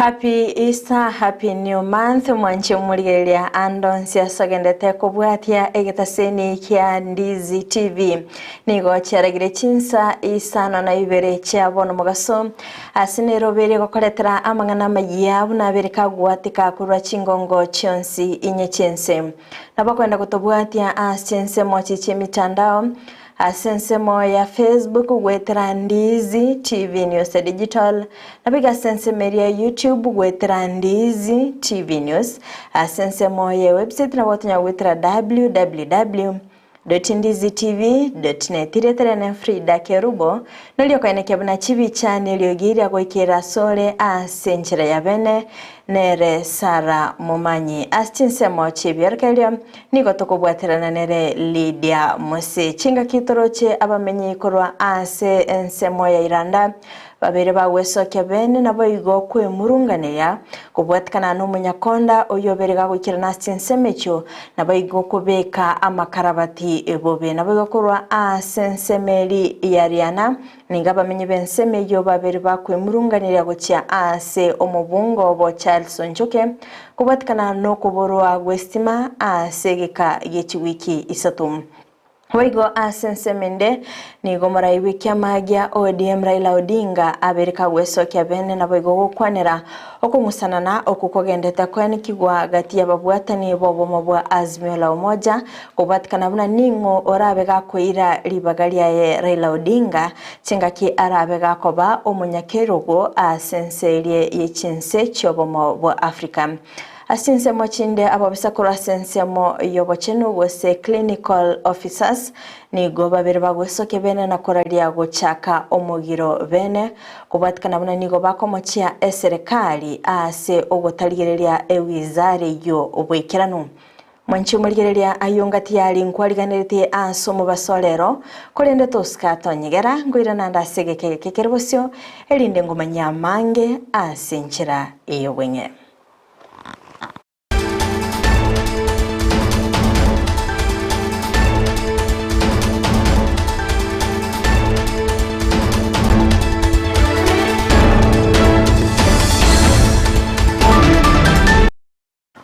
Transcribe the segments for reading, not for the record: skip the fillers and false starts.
Happy Easter, Happy New Month, mwanche morigereria ande onsi ase ogendete kobwatia egetaseni kia Ndizi TV. Nigo chiaragire chinsa isano na ibere chia bono mogaso ase neroberi egokoretera amang'ana amayia buna abere kagwatika korwa chingongo chionsi inye chiense. Nabo okwenda gotobwatia ase chinsemo chi chi'emitandao Ase ensemo ya Facebook goetera Ndizi TV News Digital, naboigo ase ensemo eria ya YouTube goetera Ndizi TV News. Ase ensemo ye website nabo otonyara goetera www.ndizitv.net. Erieta riane Frida Kerubo, noria okoenekia buna chibicha na eriogi ria goikera asore ase enchera ya bene, nere Sarah Momanyi. Ase chinsemo chi'ebiorokererio Nigo tokobwaterana nere Lydia Mose. Chingaki toroche abamenyi korwa ase ensemo ya Iranda babere bagwesokia bene naboigo kwemurunganeria kobwatikana nomonyakonda oyio obere gagoikerana ase chinsemo echio naboigo kobeka amakarabati bobe naboigo korwa ase ensemo eri ya Riana Nigo abamenyi b'ensemo eyio babere bakwemurunganeria gochia aase omobungo obo Charles Onchoke kobwatikana nokoborwa gw'esitima ase egeka gie chiwiki isato. Boigo ase ensemo ende nigo omorai bw'ekiama gia ODM Raila Odinga abere kagwesokia bene naboigo gokwanera okong'usanana okwo kogendete koenikigwa gati y'ababwatani b'obomo bwa Azimio la Umoja Kobwatikana buna ning'o orabe gakoira ribaga riaye Raila Odinga chingaki arabe gakoba omonyakerogo ase ense eria ye chinse chiobomo bwa Africa. Ase chinsemo chinde abobisa korwa ase ensemo yobochenu gose clinical officers nigo babere bagwesokia bene na koraria gochaka omogiro bene kobwatikana buna nigo bakomochia eserekari ase ogotarigereria ewizara eyio oboikeranu. Mwanche omorigereria ayio ngati yari nkwariganeretie ase omobaso o rero, korende tosika tonyegera, nkoirana ande ase egeka egeke kere bosio, erinde ngomanyie amange ase enchera ey'obweng'e.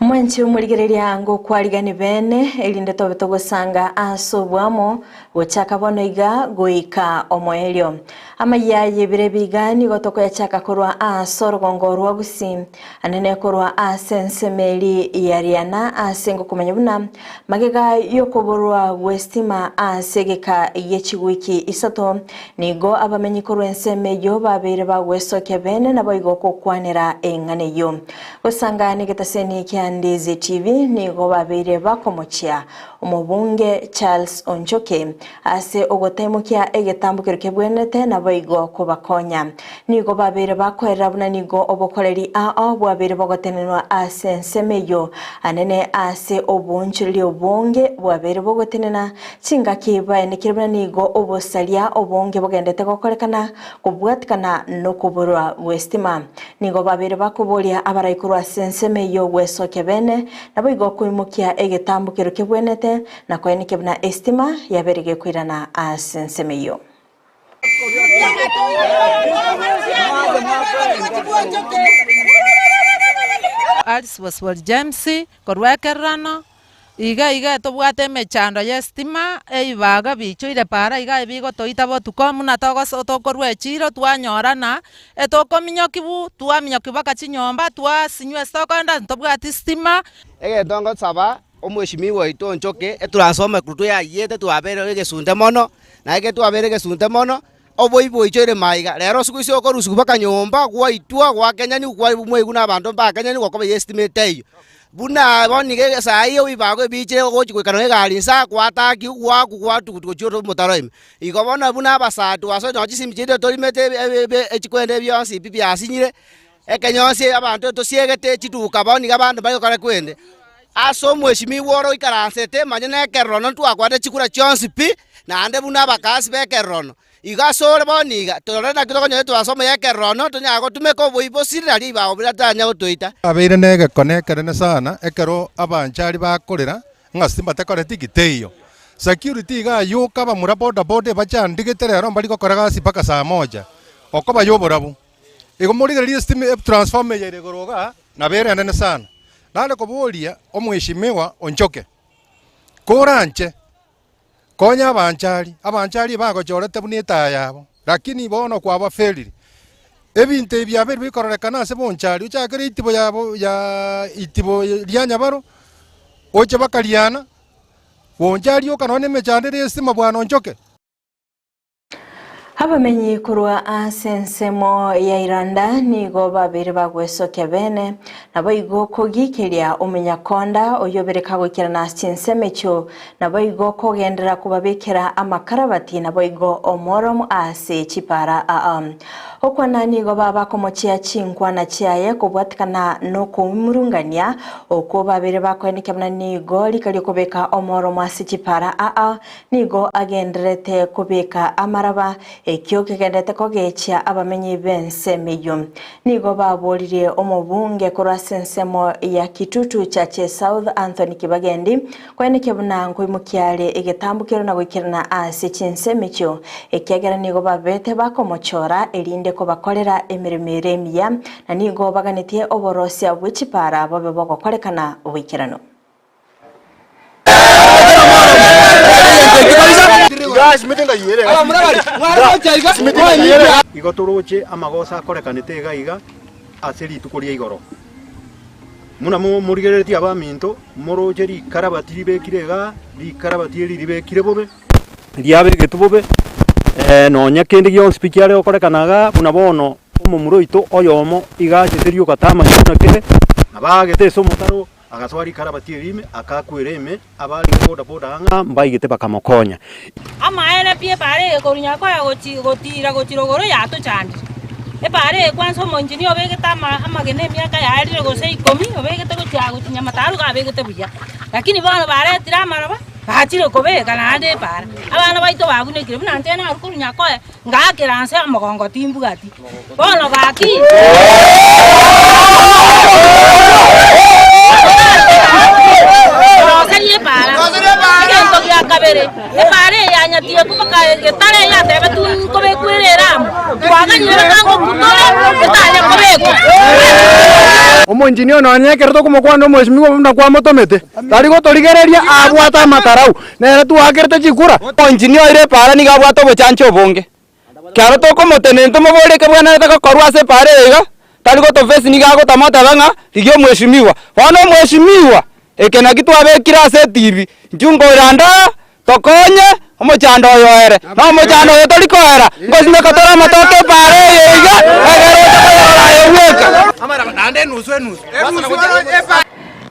Mwenche omorigereria ngokwarigani bene, erinde tobe togosanga ase oboamo, gochaka bono iga goika omoerio. Amayia y'ebiro ebi iga nigo tokoyachaka korwa ase orogongo rwa Gusii, anene korwa ase ensemo eri ya Riana ase ngokomanya buna magega y'okoborwa gw'estima ase egeka gie chiwiki isato, nigo abamenyi korwa ensemo eyio babeire bagwesokia bene naboigo gokwanera eng'ana eyio. Gosanga negetaseni kia Ndizi TV nigo babeire bakomochia omobunge Charles Onchoke ase ogotaimokia egetambokero kebwenerete naboigo kobakonya. Nigo babeire bakoerera buna nigo obokoreri ao bwabeire bogotenenwa ase ensemo eyio anene ase oboonchoreria obonge bwabeire bogotenena chingaki baenekire buna nigo obosaria obonge bogendete gokorekana kobwatikana nokoborwa gw'estima. Nigo babeire bakoboria abarai korwa ase ensemo eyio gwesokia bene, naboigo koimokia egetambokero kebwenete, na koenekia buna esitima yabeire gekoirana ase ensemo eyio. Alice Bosibori James, korwa ekererano, Iga iga tobwate emechando y'esitima, ebibaga biichoire para iga ebigotoita botuko buna togoso tokorwa echiro twanyorana, etokominyokiwu twaminyokiwa mpaka chinyomba twasinywa ase tokoenda ntobwati sitima. Egento ngosaba omweshimiwa oito onchoke, etransformer korwa twayaiyete twabeire egesunte mono, na ekero twabeire egesunte mono, oboibi boichoire maiga. Rero ase goisia okorusiwa mpaka nyomba, gwaitwa, gwakenyaniwa, kwaigwa na abanto mbakenyaniwa okoba ya estima etaiyo. Buna bono iga esaa oibago ebichire ogochi goika nonya egari inse gwataki gwaku gwatugutu gochia ore omotaro ime. Igo bono buna abasae twasoire nonya chisimi chiaito torimete ebi echikwenda bionsi pi biasinyire, ekenyonsi abanto tosiegete chiduka bono iga abanto mbari gokora kwende. Ase omweshimiwa ore oikaransete manya na ekerorono ntwakwanete chikura chionsi pi, naende buna abakasi ba ekerorono. Igo asore bono iga, torore naki tokonyora etwasomo y'ekerorono, tonyare gotumeka oboibosi riria ribago biria tanya gotoita. Abeire negekone ekenene sana ekero abanchari bakorera ng'a sitima tekoreti ki? Teiyo. Security iga ayoka abamura boda boda ebachandigete rero mbari gokora gasi mpaka saa moja, okoba yoborabu. Igo morigererie estima etransformer eye ere igoro igaa, nabo ere enene sana. Nare koboria omweshimiwa onchoke, koranche Konya abanchari, abanchari bagochorete buna etaya yabo, lakini bono kwabaferire. Ebinto ebi biabeire bikororekana ase bonchari, ochakere itibo yabo ya itibo ria nyabaro, oche bakariana, bonchari oka nonya nemechando ere estima bwana onchoke. Abamenyi korwa ase ensemo ya Iranda nigo babeire bagwesokia bene, naboigo kogikeria omonyakonda oyio obere kagoikerana ase chinsemo echio, naboigo kogenderera kobabekera amakarabati naboigo omoromo ase chipara aa. Okwana nigo baba komochia chinkwana chiaye kobwatikana nokoimurungania okwo babeire bakoenekia buna nigo rika riokobeka omoromo ase chipara aa Nigo agendererete kobeka amaraba, ekio kegendererete kogechia abamenyi b'ensemo eyio. Nigo baboririe omobunge korwa ase ensemo ya Kitutu Chache South Anthony Kibagendi koenekia buna nkoimokia are egetambokero na goikerana ase chinsemo echio ekiagera nigo babete bakomochora erinde kobakorera emeremo ere emiya na nigo baganetie oborosia bwe chipara bobe bogokorekana boikeranu. Igo toroche amagoso akorekanete iga iga ase rituko ria igoro. Buna morigereretie abaminto, moroche rikarabati ribekire igaa, rikarabati eri ribekire bobe, riabegetwe bobe, nonya kende gionsi pi kiare gokorekana igaa, buna bono omomura oito oyomo iga achete rioka tamanyeti buna kere, nabo aagete ase omotaro. Agasoa rikarabati erime, akakwera ime, abarenge boda-boda ang'e mbaigete bakamokonya. Amaene pi epaara eye korwa Nyakoya gochi gotiira gochia rogoro yatochandire. Epaara eye kwansa omoengineer obegete ama amagena emiaka yaerire gose ikomi, obegete gochia aa gochia Nyamataro iga abegete buya. Lakini bono baretire amaroba, bachire kobeka naende epaara. Abana baito babunekire buna inche narwa korwa Nyakoya, ngaakera nse omogongo timbwati. Bono gaki Roseria epaara, egento gia kabere, epaara eye yanyatire mpaka getare yatebetwe nkobekwa ere ere amo, twaganyire baka ngokutore etanya kobekwa. Omoengineer oyo nonya ekero tokomokwana omweshimiwa buna kwamotomete, tari gotorigereria abwate amatarau, nere twakerete chikura. Omoengineer oire epaara nigo abwate obochancha obonge. Ekero tokomotenenia tomoborie ekebwenerete gokorwa ase epaara eye iga, tari gotofesi nigo agotama oteba ng'a rigia omweshimiwa. Bono omweshimiwa, eke naki twabekire ase etibi, intwe nkoiranda aa, tokonye omochando oyo oere. Na omochando oyo tori koera, ngosimeka tore amatoke epaara eye iga, egere oche koyorora aye bweka.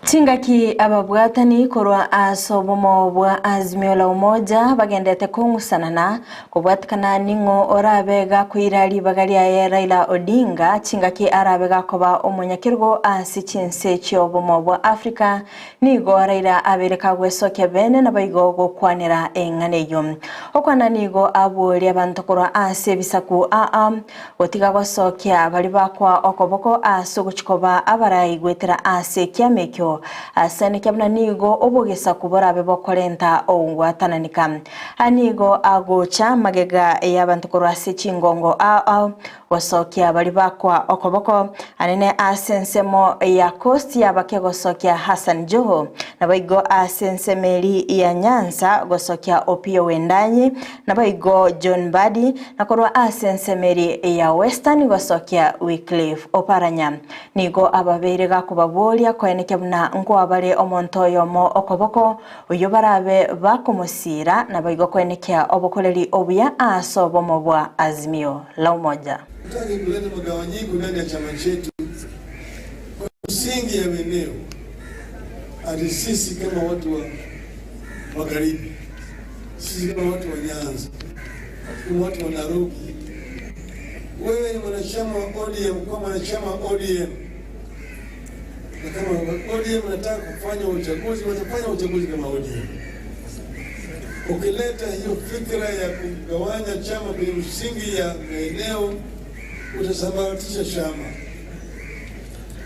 Chingaki ababwatani korwa ase obomo bwa Azimio la Umoja bagendete kong'usanana kobwatikana ning'o orabe gakoira ribaga riaye Raila Odinga chingaki arabe gakoba omonyakerogo ase chinse chi'obomo bwa Africa nigo Raila abeire kagwesokia bene naboigo gokwanera eng'ana eyio. Okwana nigo aboria abanto korwa ase ebisaku aa Gotiga gosokia baria bakoa okoboko ase ogochia koba abarai goetera ase ekiama ekio, aseneke buna nigo obogesaku borabe bokorenta ogwatananeka. Aya nigo agocha magega y'abanto korwa ase chingongo ao ao, gosokia baria bakoa okoboko, anene ase ensemo ya Coast y'abake gosokia Hassan Joho, naboigo ase ensemo eri ya Nyanza gosokia Opiyo Wendanyi, Naboigo John Mbadi, na korwa ase ensemeri ya Western gosokia Wycliffe Oparanya. Nigo ababeire gakobaboria koenekia buna nkoa bare omonto oyomo okoboko, oyio barabe bakomosiira, naboigo koenekia obokoreri obuya ase obomo bwa Azimio la Umoja. Hatutaki kuleta mgawanyiko ndani ya chama chetu kwa misingi ya maeneo. Ati sisi kama watu wa magharibi, sisi kama watu wa Nyanza, kama watu wa Nairobi, wewe ni mwanachama wa ODM, kwa mwanachama wa ODM na kama ODM nataka kufanya uchaguzi, watafanya uchaguzi kama ODM. Ukileta hiyo fikra ya kugawanya chama kwenye msingi ya maeneo, utasambaratisha chama.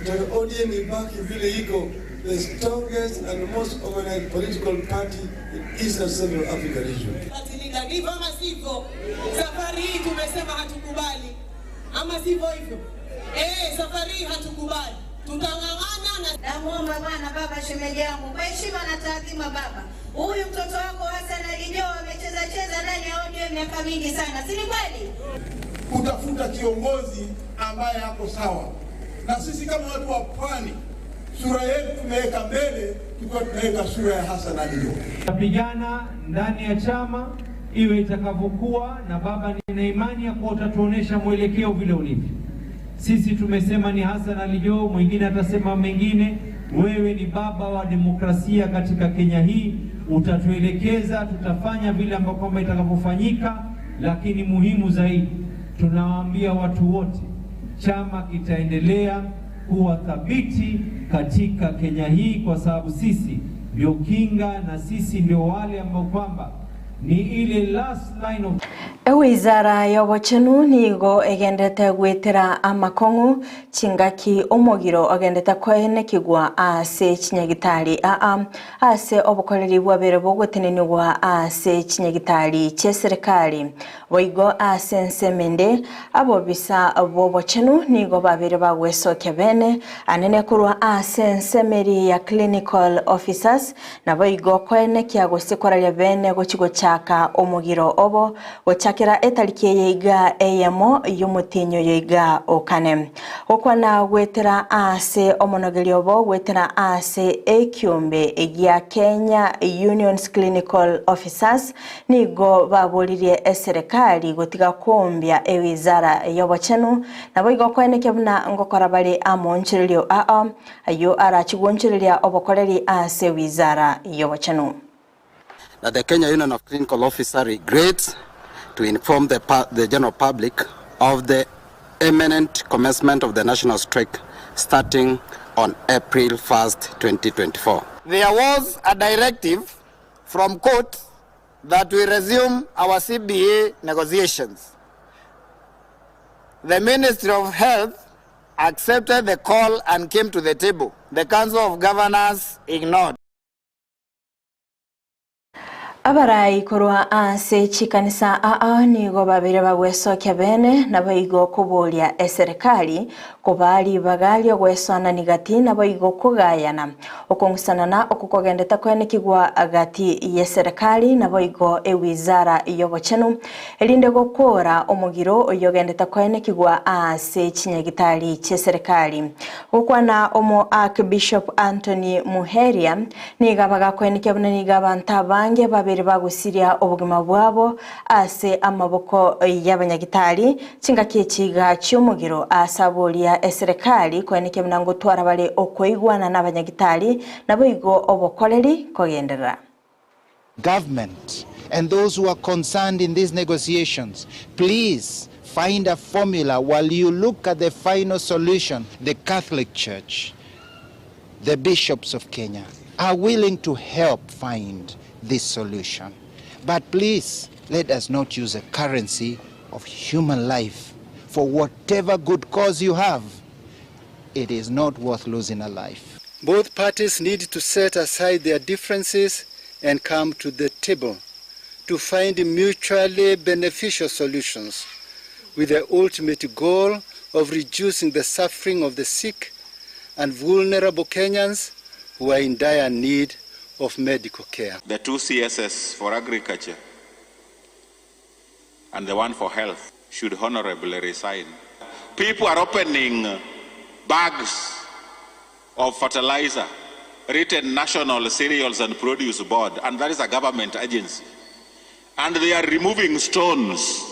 Nataka ODM ibaki vile iko, the strongest and most organized political party in East and Central Africa region. Ndivyo ama sivyo? Safari hii tumesema hatukubali, ama sivyo hivyo? Eh, safari hii hatukubali, tutang'ang'ana na Namwomba Bwana baba, shemeji yangu, kwa heshima na taadhima baba, huyu mtoto wako Hassan Ali Joho amecheza cheza ndani ya ODM miaka mingi sana, si ni kweli? Kutafuta kiongozi ambaye ako sawa na sisi kama watu wa pwani, sura yetu tumeweka mbele, tukiwa tunaweka sura ya Hassan Ali Joho. Tutapigana ndani ya chama iwe itakavyokuwa, na baba, nina imani ya kuwa utatuonesha mwelekeo vile ulivyo. Sisi tumesema ni Hassan Ali Joho, mwingine atasema mengine. Wewe ni baba wa demokrasia katika Kenya hii, utatuelekeza, tutafanya vile ambavyo kwamba itakavyofanyika, lakini muhimu zaidi tunawaambia watu wote, chama kitaendelea kuwa thabiti katika Kenya hii, kwa sababu sisi ndio kinga na sisi ndio wale ambao kwamba ni ile last line of Ewizara ya obochenu nigo egendete gwitira amakong'u chingaki omogiro ogendete koenekigwa ase chinyagitari aa ase obokoreri bwabere bogotenenigwa ase chinyagitari chia serikali boigo ase ensemende abobisa bobochenu nigo babere bagwesokia bene anene korwa ase ensemeri ya clinical officers naboigo koenekia gose koraria bene gochigochaka omogiro obo gochakera etariki eyeiga eyemo yomotinyo yoiga okane gokwana gwetera ase omonogeri obo gwetera ase ekiombe gia Kenya Unions Clinical Officers nigo baboririe eserikali gotiga kuombia ewizara yobochenu nabo igo koenekia buna ngokora bari amonchererio aa ayo arachigwonchereria obokoreri ase wizara yobochenu. That the Kenya Union of Clinical Officers regrets to inform the, the general public of the imminent commencement of the national strike starting on April 1st, 2024. There was a directive from court that we resume our CBA negotiations. The Ministry of Health accepted the call and came to the table. The Council of Governors ignored. Abarai korwa ase chikanisa aa nigo babere bagwesokia bene nabo koboria eserikali kobari bagaria gwesonani gati nabo igo kogayana okong'usanana okukogendete kwenekigwa gati ya serikali nabo igo ewizara yobochenu erinde gokora omogiro oyogendete kwenekigwa ase chinyagitari chia serikali gokwana omo Archbishop Anthony Muheria niga bagakwenekia buna niga abantu abange babere bagusiria obogima bwabo ase amaboko y'abanyagitari chingaki echiga chi'omogiro asaboria eserikali kwenekia buna ngotwara bare okoigwana n'abanyagitari nabo igo obokoreri kogenderera. Government and those who are concerned in these negotiations, please find a formula while you look at the final solution. The Catholic Church, the bishops of Kenya are willing to help find this solution. But please, let us not use a currency of human life for whatever good cause you have. It is not worth losing a life. Both parties need to set aside their differences and come to the table to find mutually beneficial solutions with the ultimate goal of reducing the suffering of the sick and vulnerable Kenyans who are in dire need of medical care. The two CSS for agriculture and the one for health should honorably resign. People are opening bags of fertilizer written National Cereals and Produce Board, and that is a government agency. And they are removing stones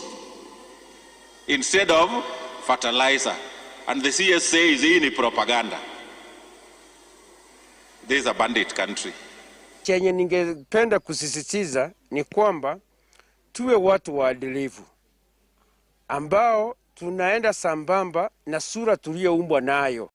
instead of fertilizer. And the CS says hii ni propaganda. This is a bandit country. Chenye ningependa kusisitiza ni kwamba tuwe watu waadilifu ambao tunaenda sambamba na sura tuliyoumbwa nayo.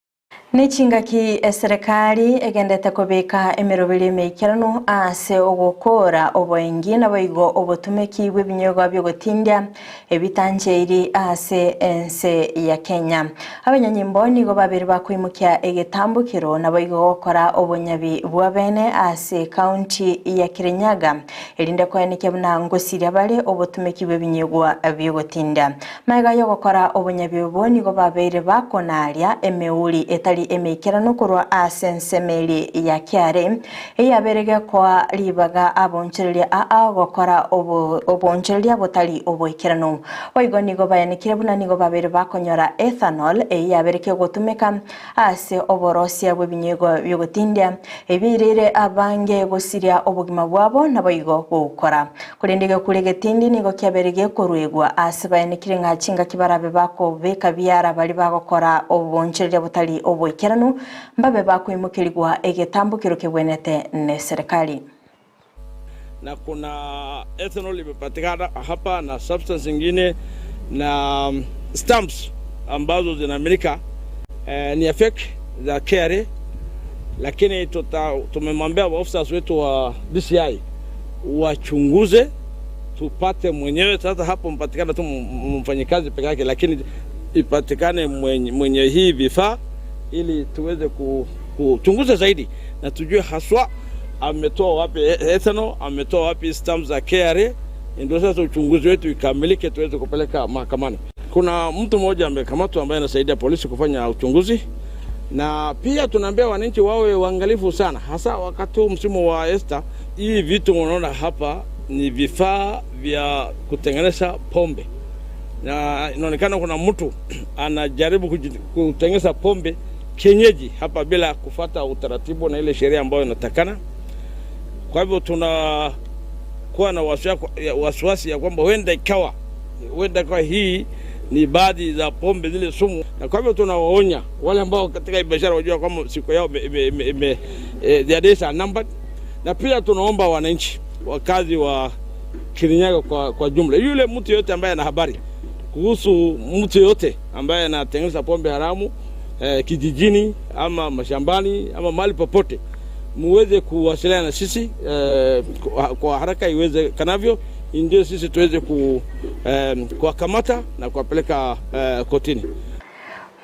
Nechingaki eserekari egendete kobeka emeroberi emeikeranu ase ogokora oboengi naboigo obotumeki bw'ebinyogo biogotindia ebitancheiri ase ense ya Kenya. Abanyanyimbo nigo babere bakoimokia egetambokero naboigo gokora obonyabi bwa bene ase ekaunti ya Kirinyaga erinde koenekia buna ngosiria bare obotumeki bw'ebinyegwa biogotinda. Magega y'ogokora obonyabi obo nigo babeire bakonaria emeuri etari emeikeranu korwa ase ensemo eria ya kiare, eyabere gekoa ribaga aboonchoreria aa gokora oboonchoreria botari oboikeranu. Boigo nigo bayanekire buna nigo babeire bakonyora ethanol eyio yabere kegotumeka ase oborosia bw'ebinyegwa bi'ogotindia, ebiairire abange gosiria obogima bwabo naboigo gokora. Korende egekuro egetindi nigo kiabeire gekoruegwa aase baenekire ng'a chingaki barabe bakobeka biara baria bagokora oboonchoreria botari oboikeranu, mbabe bakoimokerigwa egetambokero kebwenete neserekari. Na kuna ethanol imepatikana hapa na substance ingine na stamps ambazo zinaaminika eh, ni ya fake za KRA, lakini tuta, tumemwambia officers wetu wa DCI wachunguze tupate mwenyewe. Sasa hapo mpatikana tu mfanyikazi peke yake, lakini ipatikane mwenye, mwenye hii vifaa ili tuweze kuchunguza zaidi na tujue haswa ametoa wapi ethanol, ametoa wapi stamp za KRA, ndio sasa uchunguzi wetu ikamilike tuweze kupeleka mahakamani. Kuna mtu mmoja amekamatwa ambaye anasaidia polisi kufanya uchunguzi, na pia tunaambia wananchi wawe waangalifu sana, hasa wakati huu msimu wa Easter. Hii vitu unaona hapa ni vifaa vya kutengeneza pombe, na inaonekana kuna mtu anajaribu kutengeneza pombe kienyeji hapa bila kufata utaratibu na ile sheria ambayo inatakana. Kwa hivyo tunakuwa na wasiwasi ya kwamba huenda ikawa huenda ikawa hii ni baadhi za pombe zile sumu, na kwa hivyo tunawaonya wale ambao katika biashara wajua kwamba siku yao ime, their days are numbered, na pia tunaomba wananchi wakazi wa Kirinyaga kwa, kwa jumla, yule mtu yote ambaye ana habari kuhusu mtu yote ambaye anatengeneza pombe haramu eh, kijijini ama mashambani ama mahali popote muweze kuwasiliana na sisi eh, kwa, kwa haraka iwezekanavyo, ndio sisi tuweze ku, eh, kuwakamata na kuwapeleka eh, kotini.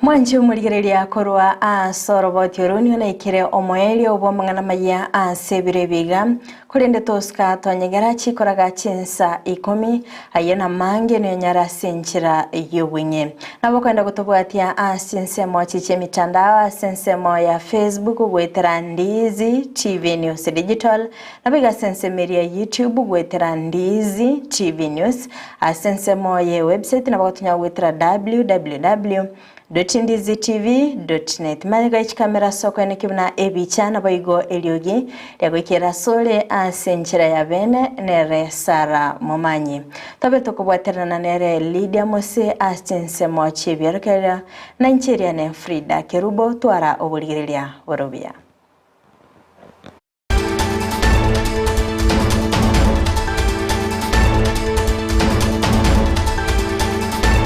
Mwanche omorigereria korwa ase oroboti oro nigo naikire omoerio bw'amang'ana maya ase ebiro ebi iga, korende tosika twanyegera chikoraga chinsa ikomi, ayio namange nonyare ase enchera y'obong'e. Nabo okoenda gotobwatia ase chinsemo echi chi'emitandao ase ensemo ya Facebook goetera Ndizi TV News Digital, nabo iga ase ensemo eria ya YouTube goetera Ndizi TV News, ase ensemo ye website nabo gotonya goetera www. Ndizitv.net. Magega ye chikamera ase okoenekia buna ebicha naboigo eriogi riagoikera asore ase enchera ya bene nere Sarah Momanyi. Tobe tokobwaterana nere Lydia Mose ase chinsemo chi'ebiorokererio na inche eriane Frida Kerubo twara oborigereria bore obuya.